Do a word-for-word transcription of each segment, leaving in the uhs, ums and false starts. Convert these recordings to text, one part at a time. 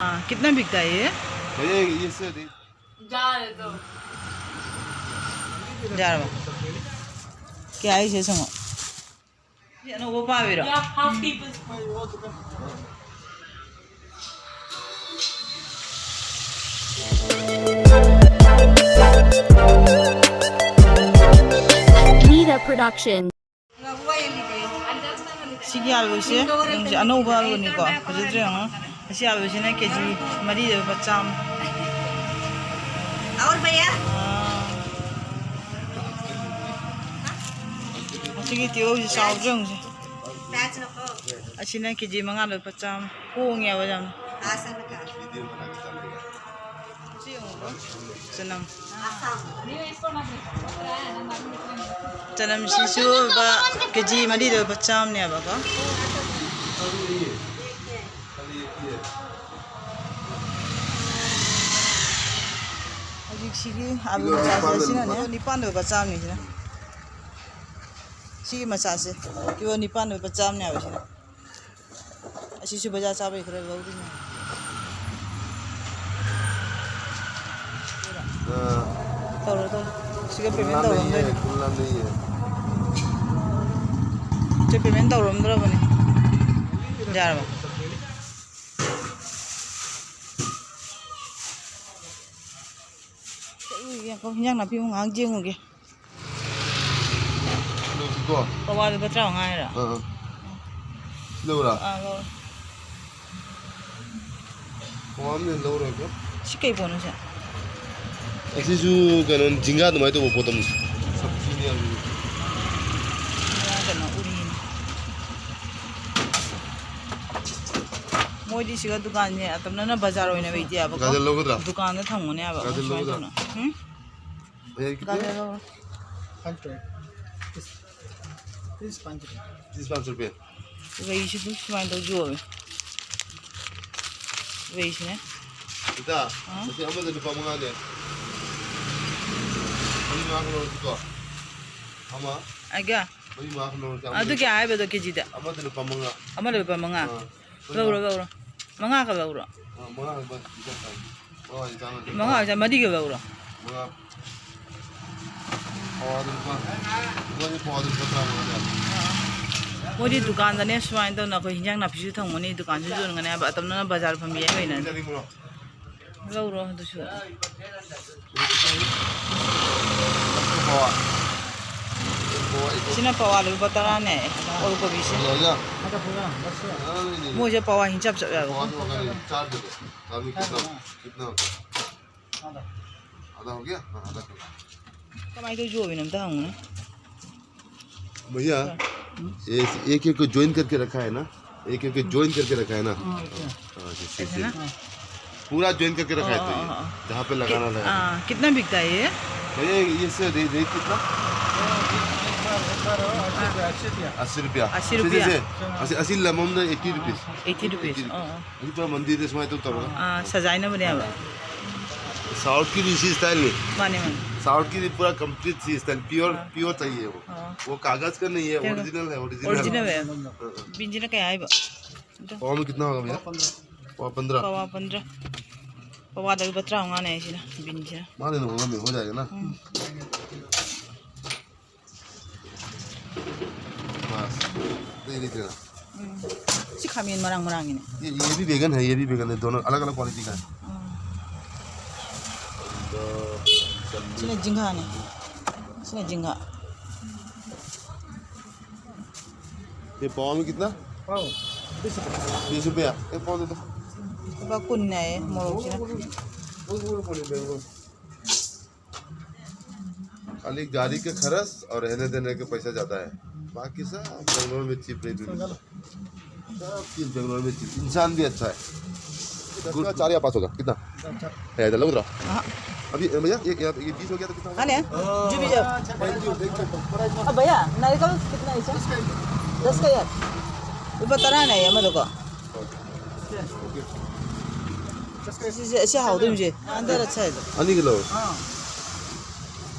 हाँ, कितना बिकता है ये? भैया, ये इससे अधिक। जा रहे तो। जा रहा हूँ। क्या है इसे सुनो? ये ना वो पावे रहा। या, हाफ टी। Nida Production. ꯁꯤꯒꯤ ꯑꯥꯂꯨꯁꯦ, ꯌꯦꯡꯁꯦ, ꯑꯅꯧꯕ ꯑꯥꯂꯨꯅꯤꯀꯣ, ꯐꯖꯗ꯭ꯔꯥ ꯌꯦꯡꯉꯣ꯫ ꯑꯁꯤ ꯑꯥꯂꯨꯁꯤꯅ ꯀꯦ ꯖꯤ ꯃꯔꯤꯗ ꯂꯨꯄꯥ ꯆꯥꯝꯃ꯫ ꯑꯥ꯫ ꯑꯁꯤꯒꯤ ꯇꯤꯜꯍꯧꯁꯤ ꯆꯥꯎꯗ꯭ꯔꯥ ꯌꯦꯡꯉꯨꯁꯦ꯫ ꯑꯁꯤꯅ ꯀꯦ ꯖꯤ ꯃꯉꯥꯗ ꯂꯨꯄꯥ ꯆꯥꯝꯃ꯫ ꯍꯣꯡꯉꯦꯕ ꯌꯥꯝꯅ꯫ ꯁꯤ ꯌꯦꯡꯉꯨꯀꯣ꯫ ꯆꯅꯝ꯫ ꯆꯅꯝꯁꯤꯁꯨ ꯂꯨꯄꯥ ꯀꯦ ꯖꯤ ꯃꯔꯤꯗ ꯂꯨꯄꯥ ꯆꯥꯝꯃꯅꯦꯕꯀꯣ꯫ ꯍꯧꯖꯤꯛꯁꯤꯒꯤ ꯑꯥꯂꯨ ꯃꯆꯥꯁꯦ ꯑꯁꯤꯅꯅꯦ, ꯅꯤꯄꯥꯟꯗ ꯂꯨꯄꯥ ꯆꯥꯝꯃꯅꯤ ꯁꯤꯅ꯫ ꯁꯤꯒꯤ ꯃꯆꯥꯁꯦ ꯀꯤꯂꯣ ꯅꯤꯄꯥꯟꯗ ꯂꯨꯄꯥ ꯆꯥꯝꯃꯅꯦ ꯍꯥꯏꯕ ꯁꯤꯅ꯫ ꯑꯁꯤꯁꯨ ꯕꯖꯥꯔ ꯆꯥꯕꯒꯤ ꯈꯔ ꯂꯧꯔꯤꯅꯦ꯫ ꯑꯥ꯫ ꯇꯧꯔꯣ, ꯇꯧꯔꯣ꯫ ꯁꯤꯒ ꯄꯦꯃꯦꯟ ꯇꯧꯔꯝꯗꯣꯏꯅꯦ꯫ ꯁꯤ ꯄꯦꯃꯦꯟ ꯇꯧꯔꯝꯗ꯭ꯔꯕꯅꯦ꯫ ꯌꯥꯔꯕ? ꯆꯠꯂꯨꯒꯦ, ꯉꯥꯏꯈꯣ, ꯍꯤꯟꯖꯥꯡ ꯅꯥꯄꯤ ꯑꯃꯨꯛ ꯉꯥꯏꯍꯥꯛ ꯌꯦꯡꯉꯨꯒꯦ꯫ ꯀꯩꯅꯣꯁꯤꯀꯣ? ꯄꯋꯥ ꯂꯨꯄꯥ ꯇꯔꯥꯃꯉꯥ ꯍꯥꯏꯔꯣ? ꯑꯥ, ꯑꯥ꯫ ꯁꯤ ꯂꯧꯔꯥ? ꯑꯥ, ꯂꯧꯔꯦ꯫ ꯄꯋꯥ ꯑꯃ ꯍꯦꯟꯅ ꯂꯧꯔꯣꯏꯀꯣ? ꯁꯤ ꯀꯩ ꯄꯣꯠꯅꯣ ꯁꯦ? ꯑꯁꯤꯁꯨ ꯀꯩꯅꯣ, ꯖꯤꯡꯒꯥ ꯑꯗꯨꯃꯥꯏꯅ ꯇꯧꯕ ꯄꯣꯠ ꯑꯃꯅꯤ꯫ ꯁꯕꯖꯤꯅꯦ ꯑꯗꯨꯗꯤ꯫ ꯉꯥ ꯀꯩꯅꯣ, ꯎꯔꯤꯅꯤ꯫ ꯃꯣꯏꯗꯤ ꯁꯤꯒ ꯗꯨꯀꯥꯟꯁꯦ ꯑꯇꯝꯅꯅ ꯕꯖꯥꯔ ꯑꯣꯏꯅ ꯂꯩꯇꯦꯕꯀꯣ꯫ ꯒꯥꯖꯔ ꯂꯧꯒꯗ꯭ꯔꯥ? ꯗꯨꯀꯥꯟꯗ ꯊꯝꯒꯅꯦꯕ꯫ ꯒꯥꯖꯔ ꯁꯨꯃꯥꯏꯅ ꯂꯧꯒꯗ꯭ꯔꯥ? ꯇꯧꯅ꯫ ꯎꯝ? ꯒꯥꯖꯔ ꯂꯧꯔꯣ꯫ Five hundred. Piece, piece five hundred. Piece five hundred. ꯂꯩꯁꯤ ꯑꯗꯨꯝ ꯁꯨꯃꯥꯏꯅ ꯇꯧ ꯌꯣꯜꯂꯦ꯫ ꯂꯩꯁꯤꯅꯦ꯫ ꯏꯇꯥ, ꯑꯥ? ꯑꯁꯤ ꯑꯃꯗ ꯂꯨꯄꯥ ꯃꯉꯥꯅꯦ꯫ ꯃꯔꯤ ꯃꯉꯥ ꯂꯧꯔꯁꯤꯀꯣ꯫ ꯑꯃ꯫ ꯑꯒ꯫ ꯃꯔꯤ ꯃꯉꯥ ꯂꯧꯔꯁꯤ꯫ ꯑꯗꯨ ꯀꯌꯥ ꯍꯥꯏꯕꯗꯣ ꯀꯦꯖꯤꯗ? ꯑꯃꯗ ꯂꯨꯄꯥ ꯃꯉꯥ꯫ ꯑꯃꯗ ꯂꯨꯄꯥ ꯃꯉꯥ? ꯑꯥ꯫ ꯂꯧꯔꯣ, ꯂꯧꯔꯣ꯫ ꯃꯉꯥꯒ ꯂꯧꯔꯣ? ꯑ, ꯃꯉꯥ ꯍꯥꯏꯕ ꯏꯆꯥ ꯆꯥꯒꯤ꯫ ꯃꯉꯥ ꯏꯆꯥ ꯅꯠꯇꯦ꯫ ꯃꯉꯥ ꯍꯥꯏꯁꯦ ꯃꯔꯤꯒ ꯂꯧꯔꯣ? ꯃꯉꯥ꯫ ꯄꯋꯥꯗ ꯂꯨꯄꯥ, ꯂꯨꯄꯥ ꯄꯋꯥꯗ ꯂꯨꯄꯥ ꯇꯔꯥꯃꯉꯥꯅꯦ꯫ ꯃꯣꯏꯗꯤ ꯗꯨꯀꯥꯟꯗꯅꯦ ꯁꯨꯃꯥꯏꯅ ꯇꯧꯅ ꯑꯩꯈꯣꯏ ꯍꯤꯟꯖꯥꯡ ꯅꯥꯄꯤꯁꯨ ꯊꯝꯒꯅꯤ, ꯗꯨꯀꯥꯟꯁꯨ ꯌꯣꯟꯒꯅꯤ ꯍꯥꯏꯕ, ꯑꯇꯝꯅꯅ ꯕꯖꯥꯔ ꯐꯝꯕꯤ ꯍꯥꯏꯕ ꯑꯣꯏꯅ꯫ ꯆꯥꯅꯤꯡꯕ꯭ꯔꯣ? ꯂꯧꯔꯣ ꯑꯗꯨꯁꯨ꯫ ꯄꯋꯥ꯫ ꯁꯤꯅ ꯄꯋꯥꯗ ꯂꯨꯄꯥ ꯇꯔꯥꯅꯦ, ꯑꯣꯜ ꯀꯣꯕꯤꯁꯦ꯫ ꯌꯥꯏꯌꯦ꯫ ꯃꯣꯏꯁꯦ ꯄꯋꯥ ꯍꯤꯡꯆꯞ ꯆꯞ ꯌꯥꯕ꯫ ꯄꯋꯥꯗ ꯃꯈꯜ ꯆꯥꯔꯗꯤ ꯑꯗꯨꯝ ꯀꯤꯠꯅ, ꯀꯤꯠꯅ꯫ आधा हो गया? हाँ, आधा कर। ꯀꯃꯥꯏꯅ ꯇꯧ ꯌꯣꯜꯂꯤꯅꯣ ꯑꯝꯇ ꯍꯪꯉꯨꯅꯦ꯫ भैया, ये एक एक को ज्वाइन करके रखा है ना, एक एक को ज्वाइन करके रखा है ना। हाँ, ऐसे ना? पूरा ज्वाइन करके रखा है। तो ये जहाँ पे लगाना लगा। हाँ, कितना बिकता है ये? भैया, ये से रे-, रेट कितना? अस्सी रुपया। अस्सी रुपया। अस्सी, अस्सी लमम ना, एटी रुपीज। Eighty rupees. अभी पूरा मंदिर है, इसमें तो तब। हाँ, सजाए ना बने अब। साउथ की भी इसी स्टाइल में। माने, माने। साउथ की भी पूरा कंप्लीट सी स्टाइल, प्योर, हाँ। प्योर चाहिए वो। हाँ। वो कागज का नहीं है, क्या? ओरिजिनल है, ओरिजिनल। ओरिजिनल है। हाँ, हाँ। ꯕꯤꯟꯁꯤꯅ ꯀꯌꯥ ꯍꯥꯏꯕ? ꯄꯋꯥ में कितना होगा भैया? पवा पन्द्रह। ꯄꯋꯥꯗ ꯂꯨꯄꯥ ꯇꯔꯥꯃꯉꯥꯅꯦ ꯍꯥꯏꯁꯤꯅ ꯕꯤꯟꯁꯤꯅ꯫ माने ना होगा, हो जाएगा ना। ꯎꯝ꯫ बस, दे दीजिएगा। ꯎꯝ꯫ ꯁꯤ ꯈꯥꯃꯦꯟ ꯃꯔꯥꯡ ꯃꯔꯥꯡꯒꯤꯅꯦ꯫ ये, ये भी बैगन है, ये भी बैगन है, दोनों अलग अलग क्वालिटी का है। ꯎꯝ꯫ ꯁꯤꯅ ꯖꯤꯡꯒꯥꯅꯦ꯫ ꯁꯤꯅ ꯖꯤꯡꯒꯥ꯫ ये पाव में कितना? पाव, बीस रुपया। बीस रुपया। एक पाव दे दो। ꯂꯨꯄꯥ ꯀꯨꯟ ꯍꯥꯏꯌꯦ ꯃꯣꯔꯣꯛꯁꯤꯅ꯫ खाली गाड़ी का खर्च और रहने देने का पैसा ज़्यादा है, बाकी सब बेंगलोर में चीप रेट में मिलता है। सब चीज़ बेंगलोर में चीप, इंसान भी अच्छा है। दस का चार या पाँच होगा, कितना? है, इधर लग रहा। हाँ। अभी, भैया, ये, ये, ये बीस हो गया तो कितना होगा? हाँ, ले। जो भी जाओ। अब भैया, नारियल कितना है सर? दस का यार। ꯂꯨꯄꯥ ꯇꯔꯥꯅꯦ ꯑꯃꯗꯀꯣ꯫ ꯁꯤ, ꯁꯤ, ꯁꯤ ꯍꯥꯎꯗꯣꯏꯅꯦ꯫ ꯑꯅꯤꯒ ꯂꯧꯔꯣ꯫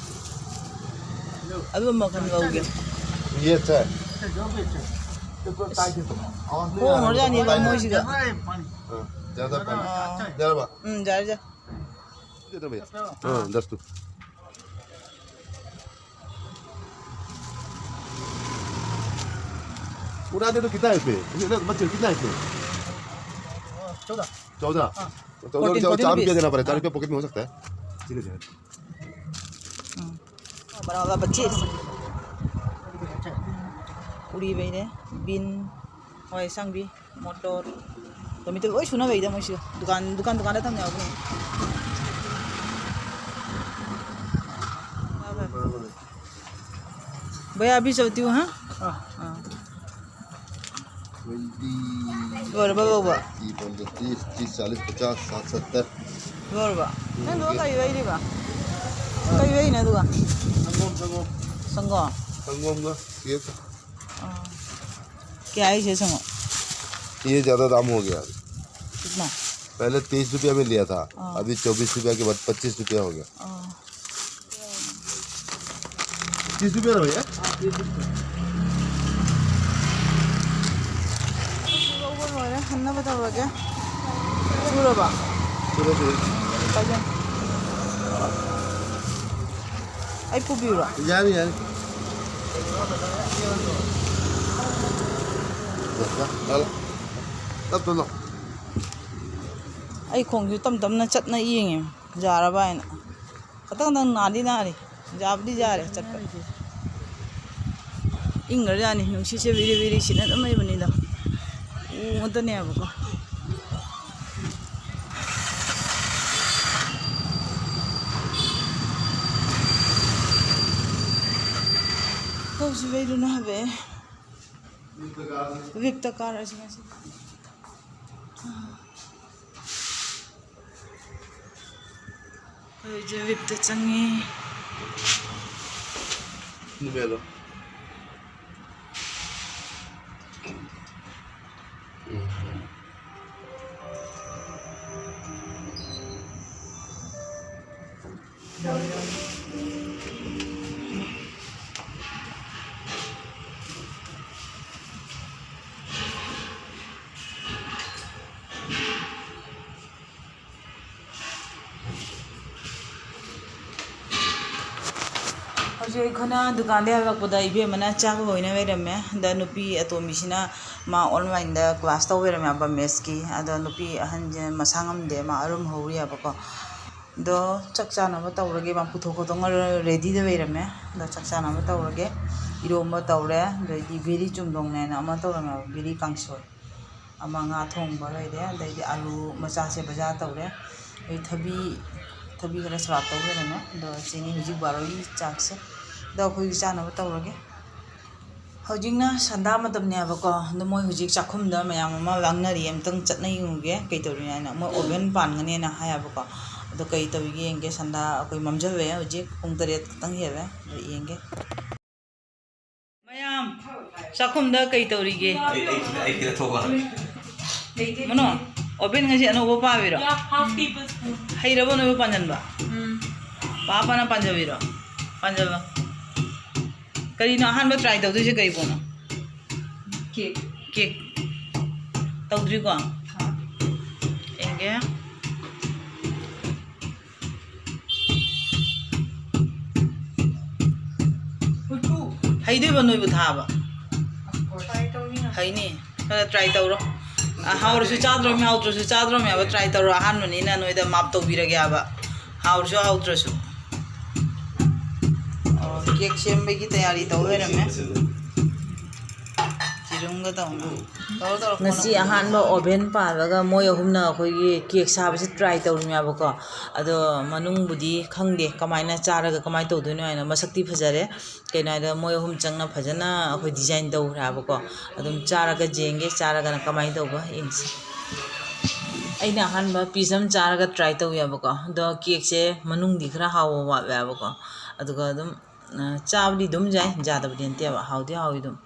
ꯑꯗꯨ ꯃꯈꯜ ꯂꯧꯒꯦ꯫ ये अच्छा है। ꯈꯣꯡ ꯍꯣꯔꯖꯥꯅꯤꯕ ꯃꯣꯏꯁꯤꯒ꯫ ꯑꯥ, ꯌꯥꯔꯕ? ꯎꯝ, ꯌꯥꯔꯦ, ꯌꯥꯔꯦ꯫ ꯁꯤꯗ ꯊꯝꯕ ꯌꯥꯏ꯫ ꯑꯥ, ꯗꯁꯇꯨ꯫ उड़ा दे तो कितना है इसमें? इसमें ना बच्चे कितना है इसमें? चौदह। चौदह? हाँ। चौदह रुपये, चार रुपये देना पड़ेगा, चार रुपये पॉकेट में हो सकता है। ठीक है सर। ꯎꯝ꯫ ꯕꯔꯥ ꯄꯆꯤꯁ꯫ ꯄꯨꯔꯤ ꯂꯩꯔꯦ, ꯕꯤꯟ, ꯍꯋꯥꯏ ꯑꯁꯥꯡꯕꯤ, ꯃꯣꯇꯣꯔ, ꯇꯣꯃꯦꯇꯣ ꯂꯣꯏ ꯁꯨꯅ ꯂꯩꯗ ꯃꯣꯏꯁꯤꯗ꯫ ꯗꯨꯀꯥꯟ, ꯗꯨꯀꯥꯟ, ꯗꯨꯀꯥꯟꯗ ꯊꯝꯅꯩ ꯍꯥꯏꯕꯅꯤ꯫ भैया अभी चलती हूँ, हाँ? हाँ। हाँ। ट्वेंटी, ꯂꯣꯏꯔꯕ ꯂꯧꯕ? ꯇ꯭ꯋꯦꯟꯇꯤ, ꯇ꯭ꯋꯦꯟꯇꯤ, ꯇ꯭ꯋꯦꯟꯇꯤ, ꯆꯥꯂꯤꯁ, ꯄꯆꯥꯁ, ꯁꯥꯊ, ꯁꯠꯇꯔ꯫ ꯂꯣꯏꯔꯕ? ꯎꯝ, ꯅꯪꯗꯨꯒ ꯀꯩ ꯂꯩꯔꯤꯕ? ꯀꯩ ꯂꯩꯔꯤꯅꯣ ꯑꯗꯨꯒ? ꯁꯪꯒꯣꯝ, ꯁꯪꯒꯣꯝ꯫ ꯁꯪꯒꯣꯝ? ꯁꯪꯒꯣꯝꯒ ꯁꯦꯝ꯫ ꯑꯥ꯫ क्या है ये संगो? ये ज़्यादा दाम हो गया। कितना? पहले तेईस रुपया में लिया था, हाँ। अभी चौबीस रुपया के बाद पच्चीस रुपया हो गया। हाँ। तीस रुपया ना भैया? ꯂꯧꯕ ꯂꯣꯏꯔꯦ, ꯍꯟꯅꯕ ꯇꯧꯔꯒꯦ꯫ ꯁꯨꯔꯕ? ꯁꯨꯔꯦ, ꯁꯨꯔꯦ꯫ ꯄꯥꯏꯖꯟ꯫ ꯑꯩ ꯄꯨꯕꯤꯌꯨꯔꯣ? ꯌꯥꯅꯤ, ꯌꯥꯅꯤ꯫ ꯇꯞ ꯇꯞꯅ꯫ ꯑꯩ ꯈꯣꯡꯁꯨ ꯇꯞ ꯇꯞꯅ ꯆꯠꯅ ꯌꯦꯡꯉꯦ, ꯌꯥꯔꯕ ꯍꯥꯏꯅ꯫ ꯈꯇꯪ ꯈꯇꯪ ꯅꯥꯗꯤ ꯅꯥꯔꯤ, ꯌꯥꯕꯨꯗꯤ ꯌꯥꯔꯦ ꯆꯠꯄ꯫ ꯏꯪꯈ꯭ꯔꯖꯥꯠꯅꯤ, ꯅꯨꯡꯁꯤꯠꯁꯦ ꯕꯤꯔꯤ ꯕꯤꯔꯤ ꯁꯤꯠꯅ ꯑꯗꯨꯝ ꯂꯩꯕꯅꯤꯗ꯫ ꯎ ꯉꯥꯛꯇꯅꯦꯕꯀꯣ꯫ ꯀꯧꯁꯤ ꯕꯩꯗꯨꯅ ꯍꯥꯏꯕ꯫ ꯔꯤꯞꯇ ꯀꯥꯔꯁꯤ ꯉꯁꯤꯗꯤ꯫ ꯑꯩꯈꯣꯏ ꯍꯧꯖꯤꯛ ꯔꯤꯞꯇ ꯆꯪꯉꯤ꯫ ꯅꯨꯃꯦꯂꯣ꯫ ꯑꯩꯈꯣꯏꯅ ꯗꯨꯀꯥꯟꯗꯒꯤ ꯍꯜꯂꯛꯄꯗ ꯏꯕꯦꯝꯃꯅ ꯆꯥꯛ ꯂꯣꯏꯅ ꯂꯩꯔꯝꯃꯦ꯫ ꯑꯗ ꯅꯨꯄꯤ ꯑꯇꯣꯝꯕꯤꯁꯤꯅ ꯃꯥ online ꯗ class ꯇꯧ ꯂꯩꯔꯝꯃꯦ, ꯃꯦꯠꯁꯀꯤ꯫ ꯑꯗꯣ ꯅꯨꯄꯤ ꯑꯍꯟꯁꯦ ꯃꯁꯥ ꯉꯝꯗꯦ, ꯃꯥ ꯑꯔꯨꯝ ꯍꯧꯔꯤꯑꯕꯀꯣ꯫ ꯑꯗꯣ ꯆꯥꯛ ꯆꯥꯅꯕ ꯇꯧꯔꯒꯦ, ꯃꯥ ꯄꯨꯊꯣꯛ ꯈꯣꯠꯇꯣꯛꯅ ready ꯗ ꯂꯩꯔꯝꯃꯦ꯫ ꯑꯗꯣ ꯆꯥꯛ ꯆꯥꯅꯕ ꯇꯧꯔꯒꯦ꯫ ꯏꯔꯣꯝꯕ ꯇꯧꯔꯦ, ꯑꯗꯩꯗꯤ ꯕꯦꯔꯤ ꯆꯨꯝꯗꯣꯡꯅꯦꯅ ꯑꯃ ꯇꯧꯔꯝꯃꯦꯕ, ꯕꯦꯔꯤ ꯀꯥꯡꯁꯣꯏ꯫ ꯑꯃ ꯉꯥ ꯊꯣꯡꯕ ꯂꯩꯔꯦ, ꯑꯗꯩꯗꯤ ꯑꯂꯨ ꯃꯆꯥꯁꯦ ꯕꯖꯥꯔ ꯇꯧꯔꯦ, ꯑꯗꯩ ꯊꯕꯤ, ꯊꯕꯤ ꯈꯔ ꯁꯂꯥꯠ ꯇꯧ ꯂꯩꯔꯝꯃꯦ꯫ ꯑꯗꯣ ꯁꯤꯅꯤ ꯍꯧꯖꯤꯛ ꯕꯥꯔꯣꯒꯤ ꯆꯥꯛꯁꯦ꯫ ꯑꯗꯣ ꯑꯩꯈꯣꯏꯒꯤ ꯆꯥꯅꯕ ꯇꯧꯔꯒꯦ꯫ ꯍꯧꯖꯤꯛꯅ ꯁꯟꯗꯥ ꯃꯇꯝꯅꯦ ꯍꯥꯏꯕꯀꯣ꯫ ꯑꯗꯣ ꯃꯣꯏ ꯍꯧꯖꯤꯛ ꯆꯥꯛꯈꯨꯝꯗ ꯃꯌꯥꯝ ꯑꯃ ꯂꯥꯡꯅꯔꯤ, ꯑꯝꯇꯪ ꯆꯠꯅ ꯌꯦꯡꯉꯨꯒꯦ ꯀꯩ ꯇꯧꯔꯤ ꯍꯥꯏꯅ꯫ ꯃꯣꯏ oven ꯄꯥꯟꯒꯅꯦꯅ ꯍꯥꯏꯌꯦꯕꯀꯣ꯫ ꯑꯗꯣ ꯀꯩ ꯇꯧꯔꯤꯒꯦ ꯌꯦꯡꯒꯦ꯫ ꯁꯟꯗꯥ ꯑꯩꯈꯣꯏ ꯃꯝꯖꯜꯂꯛꯑꯦ, ꯍꯧꯖꯤꯛ ꯄꯨꯡ ꯇꯔꯦꯠ ꯈꯛꯇꯪ ꯍꯦꯜꯂꯦ꯫ ꯑꯗꯣ ꯌꯦꯡꯒꯦ꯫ ꯃꯌꯥꯝ, ꯆꯥꯛꯈꯨꯝꯗ ꯀꯩ ꯇꯧꯔꯤꯒꯦ? ꯑꯩ, ꯑꯩ ꯁꯤꯗ, ꯑꯩ ꯁꯤꯗ ꯊꯣꯛꯂꯛꯑꯒꯦ꯫ ꯃꯅꯣ, oven ꯉꯁꯤ ꯑꯅꯧꯕ ꯄꯥꯕꯤꯔꯣ? ꯍꯩꯔꯕꯣ ꯑꯅꯧꯕ ꯄꯥꯟꯖꯟꯕ? ꯎꯝ꯫ ꯄꯥ ꯄꯥꯅ ꯄꯥꯟꯖꯕꯤꯔꯣ? ꯄꯥꯟꯖꯕ꯫ ꯀꯔꯤꯅꯣ ꯑꯍꯥꯟꯕ try ꯇꯧꯗꯣꯏꯁꯦ ꯀꯔꯤ ꯄꯣꯠꯅꯣ? Cake꯫ Cake꯫ ꯇꯧꯗ꯭ꯔꯤꯀꯣ? ꯑꯥ꯫ ꯌꯦꯡꯒꯦ꯫ ꯍꯩꯗꯣꯏꯕ ꯅꯣꯏꯕꯨ ꯊꯥꯕ? Try ꯇꯧꯅꯤꯅ꯫ ꯍꯩꯅꯤ꯫ ꯈꯔ try ꯇꯧꯔꯣ꯫ ꯑ, ꯍꯥꯎꯔꯁꯨ ꯆꯥꯗ꯭ꯔꯣꯃꯤ, ꯍꯥꯎꯇ꯭ꯔꯁꯨ ꯆꯥꯗ꯭ꯔꯣꯃꯤ ꯍꯥꯏꯕ, try ꯇꯧꯔꯣ꯫ ꯑꯍꯥꯟꯕꯅꯤꯅ ꯅꯣꯏꯗ ꯃꯥꯞ ꯇꯧꯕꯤꯔꯒꯦ ꯍꯥꯏꯕ꯫ ꯍꯥꯎꯔꯁꯨ ꯍꯥꯎꯇ꯭ꯔꯁꯨ꯫ ꯑꯣ, cake ꯁꯦꯝꯕꯒꯤ ꯇꯌꯥꯔꯤ ꯇꯧ ꯂꯩꯔꯝꯃꯦ꯫ ꯌꯦꯔꯨꯝꯒ ꯇꯧꯅ꯫ ꯇꯧꯔꯣ, ꯇꯧꯔꯣ, ꯉꯁꯤ ꯀꯣꯟꯅ꯫ ꯑꯍꯥꯟꯕ oven ꯄꯥꯜꯂꯒ ꯃꯣꯏ ꯑꯍꯨꯝꯅ ꯑꯩꯈꯣꯏꯒꯤ cake ꯁꯥꯕꯁꯤ try ꯇꯧꯔꯤꯅꯦꯕꯀꯣ꯫ ꯑꯗꯣ ꯃꯅꯨꯡꯕꯨꯗꯤ ꯈꯪꯗꯦ ꯀꯃꯥꯏꯅ ꯆꯥꯔꯒ ꯀꯃꯥꯏꯅ ꯇꯧꯗꯣꯏꯅꯣ ꯍꯥꯏꯅ꯫ ꯃꯁꯛꯇꯤ ꯐꯖꯔꯦ꯫ ꯀꯩꯅꯣ ꯍꯥꯏꯗ ꯃꯣꯏ ꯑꯍꯨꯝ ꯆꯪꯅ ꯐꯖꯅ ꯑꯩꯈꯣꯏ design ꯇꯧꯈ꯭ꯔꯦꯕꯀꯣ꯫ ꯑꯗꯨꯝ ꯆꯥꯔꯒ ꯌꯦꯡꯒꯦ, ꯆꯥꯔꯒꯅ ꯀꯃꯥꯏꯅ ꯇꯧꯕ ꯌꯦꯡꯁꯤ꯫ ꯑꯩꯅ ꯑꯍꯥꯟꯕ piece ꯑꯃ ꯆꯥꯔꯒ try ꯇꯧꯋꯦꯕꯀꯣ꯫ ꯑꯗꯣ cake ꯁꯦ ꯃꯅꯨꯡꯗꯤ ꯈꯔ ꯍꯥꯎꯕ ꯋꯥꯠꯂꯦꯕꯀꯣ꯫ ꯑꯗꯨꯒ ꯑꯗꯨꯝ, ꯑ, ꯆꯥꯕꯗꯤ ꯑꯗꯨꯝ ꯌꯥꯏ, ꯌꯥꯗꯕꯗꯤ ꯅꯠꯇꯦꯕ, ꯍꯥꯎꯗꯤ ꯍꯥꯎꯋꯤ ꯑꯗꯨꯝ꯫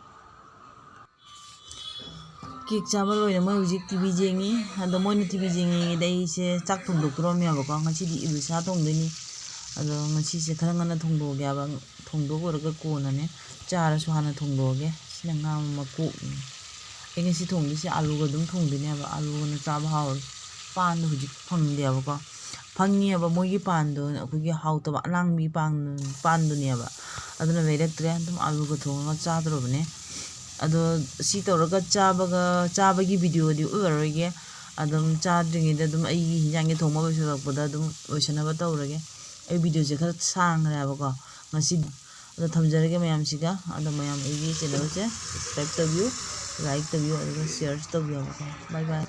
Cake ꯆꯥꯕ ꯂꯣꯏꯔꯦ, ꯃꯣꯏ ꯍꯧꯖꯤꯛ TV ꯌꯦꯡꯉꯤ꯫ ꯑꯗꯣ ꯃꯣꯏꯅ TV ꯌꯦꯡꯉꯤꯉꯩꯗ ꯑꯩꯁꯦ ꯆꯥꯛ ꯊꯣꯡꯗꯣꯛꯇꯣꯔꯝꯃꯦꯕꯀꯣ꯫ ꯉꯁꯤꯗꯤ ꯏꯂꯤꯁꯥ ꯊꯣꯡꯗꯣꯏꯅꯤ꯫ ꯑꯗꯣ ꯉꯁꯤꯁꯦ ꯈꯔ ꯉꯟꯅ ꯊꯣꯡꯗꯣꯛꯑꯒꯦ ꯍꯥꯏꯕ, ꯊꯣꯡꯗꯣꯛꯂꯨꯔꯒ ꯀꯣꯟꯅꯅꯦ ꯆꯥꯔꯁꯨ ꯍꯥꯟꯅ ꯊꯣꯡꯗꯣꯛꯑꯒꯦ꯫ ꯁꯤꯅ ꯉꯥ ꯃꯀꯣꯛꯅꯤ꯫ ꯑꯩ ꯉꯁꯤ ꯊꯣꯡꯗꯣꯏꯁꯦ ꯑꯂꯨꯒ ꯑꯗꯨꯝ ꯊꯣꯡꯗꯣꯏꯅꯦꯕ꯫ ꯑꯂꯨꯒꯅ ꯆꯥꯕ ꯍꯥꯎꯔꯦ꯫ ꯄꯥꯟꯗꯣ ꯍꯧꯖꯤꯛ ꯐꯪꯗꯦꯕꯀꯣ꯫ ꯐꯪꯉꯦꯕ ꯃꯣꯏꯒꯤ ꯄꯥꯟꯗꯣ, ꯑꯩꯈꯣꯏꯒꯤ ꯍꯥꯎꯇꯕ ꯑꯂꯥꯡꯕꯤ ꯄꯥꯟ ꯄꯥꯟꯗꯨꯅꯦꯕ꯫ ꯑꯗꯨꯅ ꯂꯩꯔꯛꯇ꯭ꯔꯦ꯫ ꯑꯗꯨꯝ ꯑꯂꯨꯒ ꯊꯣꯡꯉꯒ ꯆꯥꯗ꯭ꯔꯣꯕꯅꯦ꯫ ꯑꯗꯣ ꯁꯤ ꯇꯧꯔꯒ ꯆꯥꯕꯒ ꯆꯥꯕꯒꯤ ꯚꯤꯗꯤꯑꯣꯗꯤ ꯎꯠꯂꯔꯣꯏꯒꯦ꯫ ꯑꯗꯨꯝ ꯆꯥꯗ꯭ꯔꯤꯉꯩꯗ ꯑꯗꯨꯝ ꯑꯩꯒꯤ ꯍꯤꯟꯖꯥꯡꯒꯤ ꯊꯣꯡꯕ ꯂꯣꯏꯁꯤꯜꯂꯛꯄꯗ ꯑꯗꯨꯝ ꯂꯣꯏꯁꯤꯟꯅꯕ ꯇꯧꯔꯒꯦ꯫ ꯑꯩ ꯚꯤꯗꯤꯑꯣꯁꯦ ꯈꯔ ꯁꯥꯡꯈ꯭ꯔꯦ ꯍꯥꯏꯕꯀꯣ ꯉꯁꯤꯗꯤ꯫ ꯑꯗꯣ ꯊꯝꯖꯔꯒꯦ ꯃꯌꯥꯝꯁꯤꯒ꯫ ꯑꯗꯣ ꯃꯌꯥꯝ ꯑꯩꯒꯤ ꯆꯦꯅꯦꯜꯁꯦ ꯁꯕꯁꯀ꯭ꯔꯥꯏꯕ ꯇꯧꯕꯤꯌꯨ, ꯂꯥꯏꯛ ꯇꯧꯕꯤꯌꯨ, ꯑꯗꯨꯒ ꯁꯤꯌꯔꯁꯨ ꯇꯧꯕꯤꯌꯣꯕꯀꯣ꯫ ꯕꯥꯏ ꯕꯥꯏ꯫